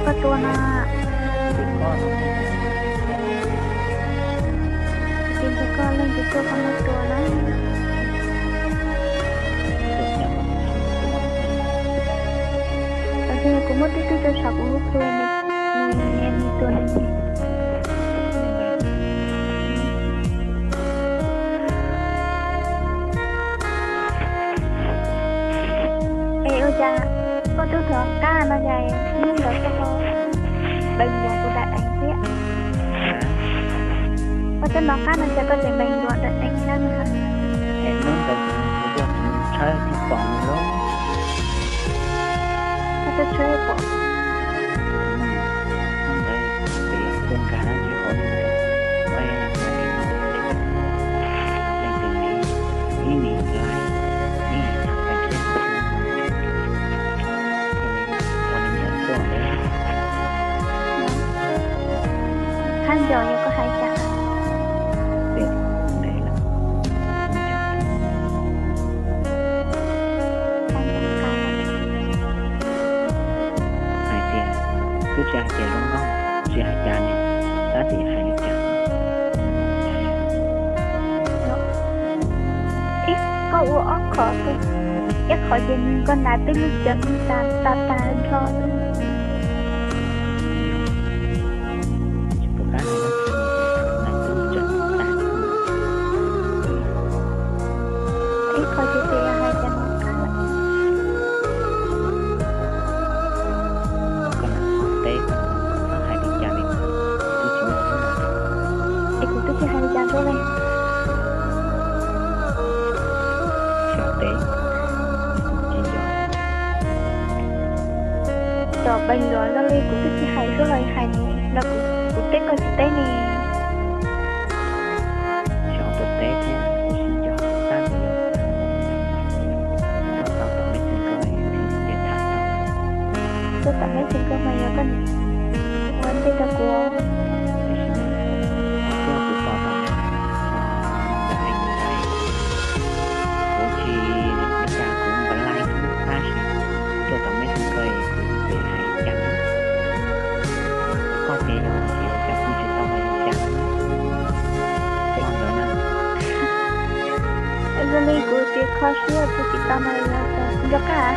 Koj tua no. Tsis nrog koj leej twg tuaj koj muab tua na. Kuv muab twb twb rau saum kuv lub plhu, nws tua nws. Es ua cas koj twb thov qab no cas hnub ntawd koj ho npees ntuas kuv daim eev thiab? Koj twb nov qab no cas koj tseem npees ntuas daim eev thiab no? Es hnub ntawd kuv tuaj tshawb thiaj pom nws lauj. Koj twb tshawb pom. Hnub ntawd kuv tuaj nkag tsis hauv nws, leej twg ib nim lais, ib nim tham pem thiab, ua li nyiam tuaj ntawd. Hab ncaus yog koj hais cas? Pem ntev lawm, kuv nco. Hais tias, twb tsis hais tias zoo nkauj, tsis hais cas li, tab sis hais li cas? Ib, koj ua ob qho, ib qho ces nws koj hnav twb lub cawv tas tas tas nrho. Tsis pom qab hais dab tsi, hnav twb lub cawv tas. Ib qho ces twb yog hais cas no qab lawm. Koj lam txhob teb, txhob hais li cas li, twb tsis muaj hnub no. Es kuv twb tsis hais li cas ntuj li. Xyov teb, tsis nco. Tom npees ntuas zoo li kuv twb tsis hais suab los hais ne, los kuv teb koj tsis teb ne. Xyov puas teb thiab, kuv sib nco tab sis yog tuaj tau tom Messenger thiaj li tham tau. Tuaj tom Messenger mas yog koj ua ntej rau kuv. Tiam sis mas kuv tos tom ntawm li ntawd, kuv tsis li cas kuv npam laij tab sis tuaj tom Messenger kuv pem hais cas. Koj tias yog tsis ua cas kuv tsis tau li cas. Ua ntawd na. Zoo li kuv tias kho siab kuv tsis tau no yog nco qab.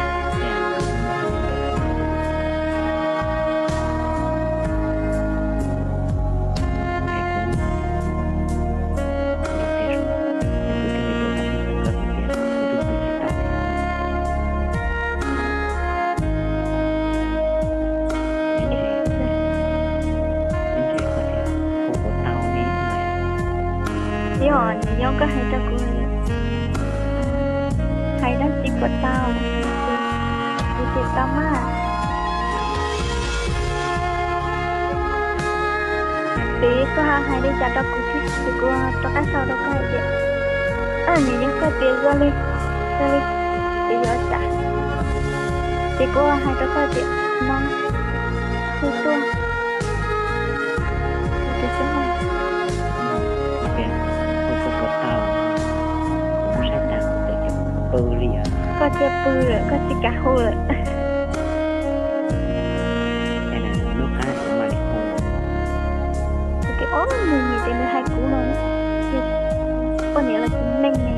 Yog, nws yog koj hais rau kuv, hais dab tsi puas tau, kuv tias tau mas. Ces koj hais li cas rau kuv thiab, ces kuv rov qab sau rau koj hais tias, nws yog koj tias zoo li, zoo li, ces yog cas, ces kuv hais rau koj tias no, hu tuaj. Hu tuaj puas tau, kuv saib tas kuv txawm cov pw li. Koj cia pw lawm, koj tsis kam hu lawm. Lub qab kuv mam li hu. Kuv tias ob, nws nyiam ces nws hais kuv no, poj niam los tsis meej ne.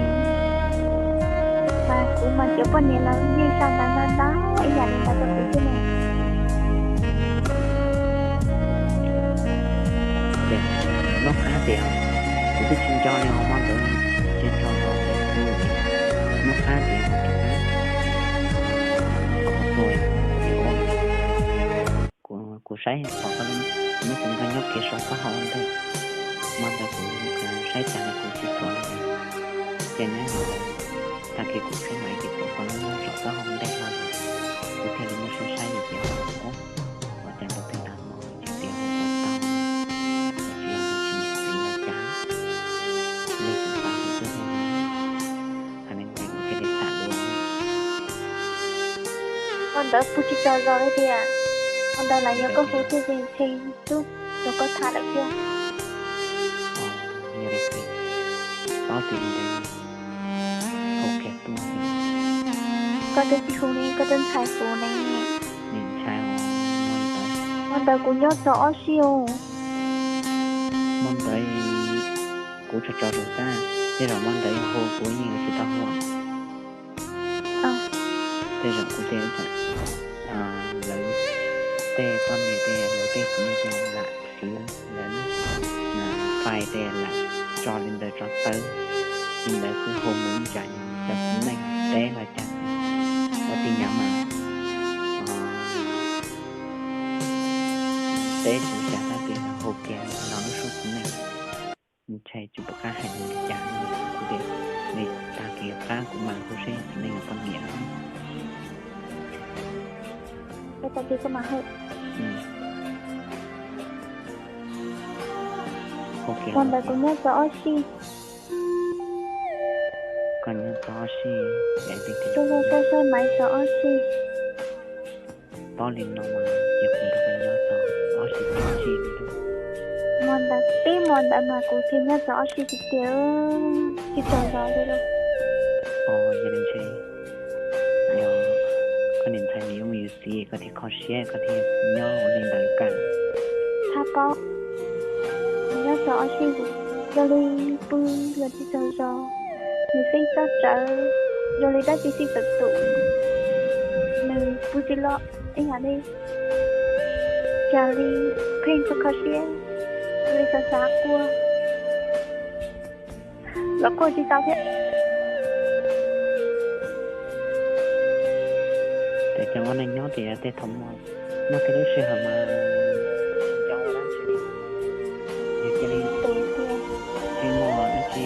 Mas kuv mas cov poj niam los yeej xa ntawv ntau ntau ib yam li ntawd rau kuv xwb ne. Ces nub qab tias, kuv twb tsis nco li os, hmo ntawd tsis nco los tias, nub qab tias, kuv saib pom koj lub, kuv muab kuv nkag nyob kiag saum taub hau ua ntej, hmo ntawd kuv saib tas li kuv tsis tuav li. Ces nyob tag kis kuv saib mas ces pom koj lub nyob saum taub hau ntej no, kuv thiaj li muab saib saib ces, ua, ua cas ntu pheej tag hmo tsis tias hu puas tau, tsis yog hu tsis txiv los cas, li kuv xav hu xwb thiab, qhov no ces kuv thiaj li xam dua. Ua ntawd pw tsis tsaug zog li tiag, ua ntawd lawv yog koj hu thiaj li ntshe twb rau koj tham lawm thiab. Yog li ces paub tias li ntawd, hu kiag tuaj. Koj twb tsis hu ne, koj twb ntshai kuv ne. Nim ntshai os, muaj li ntawd. Ntawd kuv nyob txog ob sij. Hmo ntawd kuv tso tso lus tab, tej zaum hmo ntawd yog hu kuv yeej yuav tsis tau hu. Tej zaum kuv tej, lawv tej poj niam tej, lawv tej kuv niam tej lam xwv lawv lub fais tej lam tso li ntawd tso tawv, li ntawd kuj hu mus ib tsam cov txiv neej teb los cas ua tij nyav mas teb tsis cas tab sis hu kiag los lub suab txiv neej. Ntshai tsis pom qab hais li cas, kuv tias li tag kis qab kuv mam hu seb txiv neej los poj niam. Tag kis koj mam hu. Hmo ntawd kuv nyob txog ob sij. Koj nyob txog ob sij, saib saib maiv txog ob sij. Paub li no mas ces kuv nrog koj nyob txog ob sij txog ob sij li. Hmo ntawd, tib hmo ntawd mas kuv thiaj nyob txog ob sij tiag tiag, tsis tsaug zog li lauj. Os, yog li ntshe yog koj niam ntxhais nws yuav mus yuav txiv koj thiaj kho siab koj thiaj nyob ua li ntawd kawg. Txhob paub, nws nyob txog ob sij, zoo li pw los tsis tsaug zog, nws xeeb txhob tsawv, zoo li dab tsi xij tawm tus, nws pw tsis los ib yam li cas li, pheej kho kho siab, zoo li xav xav quaj, los quaj tsis tau thiab. Ces cov ua neej nyob tias tej thaum muaj, muaj tej lub sij hawm mas tsis nco dab tsi li, yus cia li tsis muaj dab tsi,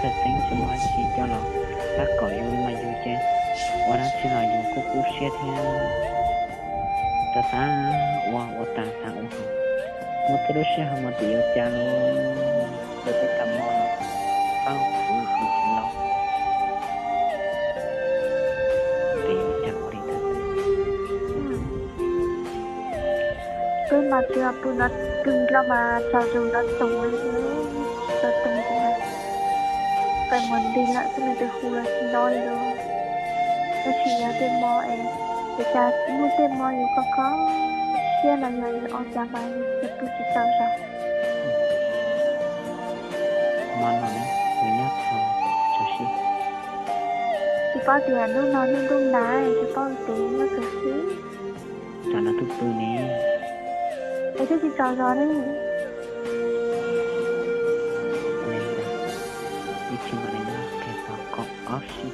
txhawj xeeb tsis muaj dab tsi coj los tab kaum yus mas yus ces ua dab tsi los yus kuj kub siab thiab. Rov xav ua ua tas xav ua hauv, muaj tej lub sij hawm mas twb yuav cas los yog tej tag hmo los pab kuv kuv tsis los. Twb yuav cas ua li ntawd. Peb mas tsis pw no, pw los mas tsaug zog nrov toog li, nrov toog li, qe mus nti lawm xwb nws twb hu los tsis nrov li lauj. Tab sis yog tej hmo es, ces cas muaj tej hmo yus kho kho siab los yog yus ua cas mas yus pw tsis tsaug zog. Hmo no nws nyob txog tsaug zog. Tsis paub tias hnub no nyob ntuj nag, tsis paub tias nyob tsaug zog. Tsam no twb pw ne. Es twb tsis tsaug zog ne. Ib chim mam li nyob kiag txog kaum ob sij.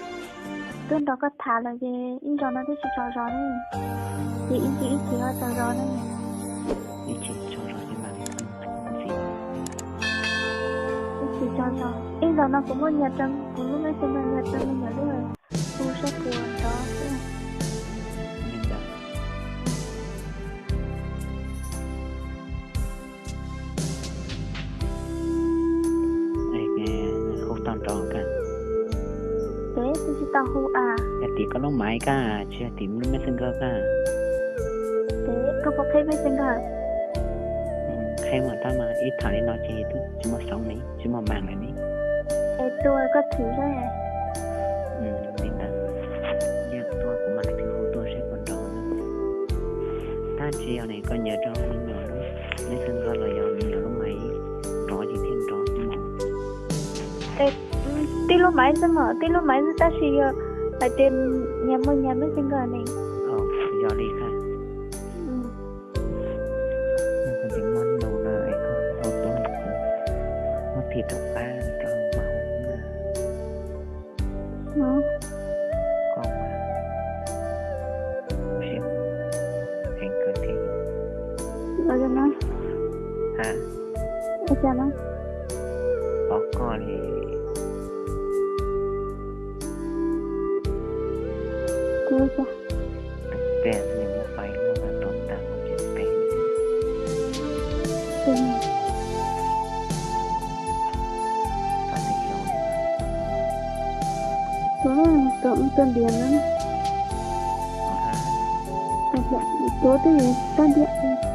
Twb nrog koj tham lawm ces ib zaug no twb tsis tsaug zog ne. Ces ib chim ib chim ho tsaug zog ne. Ib chim tsaug zog ces mam li ntxiv. Ib chim tsaug zog, ib zaug no kuv muab nyiag rau, kuv lub Messenger nyiag rau me nyuam lub, kuv saib puas nrov xwb. Hu tau nrov kawg. Ces twb tsis tau hu a. Yog tim koj lub maiv kawg tsis yog tim lub Messenger kawg. Ces koj puas qhib Messenger? Qhib mas tab mas ib tham li no ces twb tsis muaj xoom li, tsis muaj maj lawm li. Es tua koj thwm saib. Li ntawd, yog tua kuv mam li hu tuaj seb puas nrov. Tab tsis yog ne, koj nyiam rau me nyuam lub Messenger los yog me nyuam lub maiv nrov ces thiaj nrov xwb mas. Tib lub maiv xwb mas, tib lub maiv xwb tab sis yog hais tias nyias muaj nyias Messenger ne. Yog li kawg. Yog kuv tsis muaj nus no es koj hu tuaj, muab thim rau pab rau mas hu na. Koj mas, kuv siab heev kawg thiab. Ua cas na? Ha? Ua cas na? Pom koj li. Kuv ua cas? Tus pem nws muab fais muab tau tag mus ces pem. Tus, tus, tus ntiav na. Tus twb tag ntiav.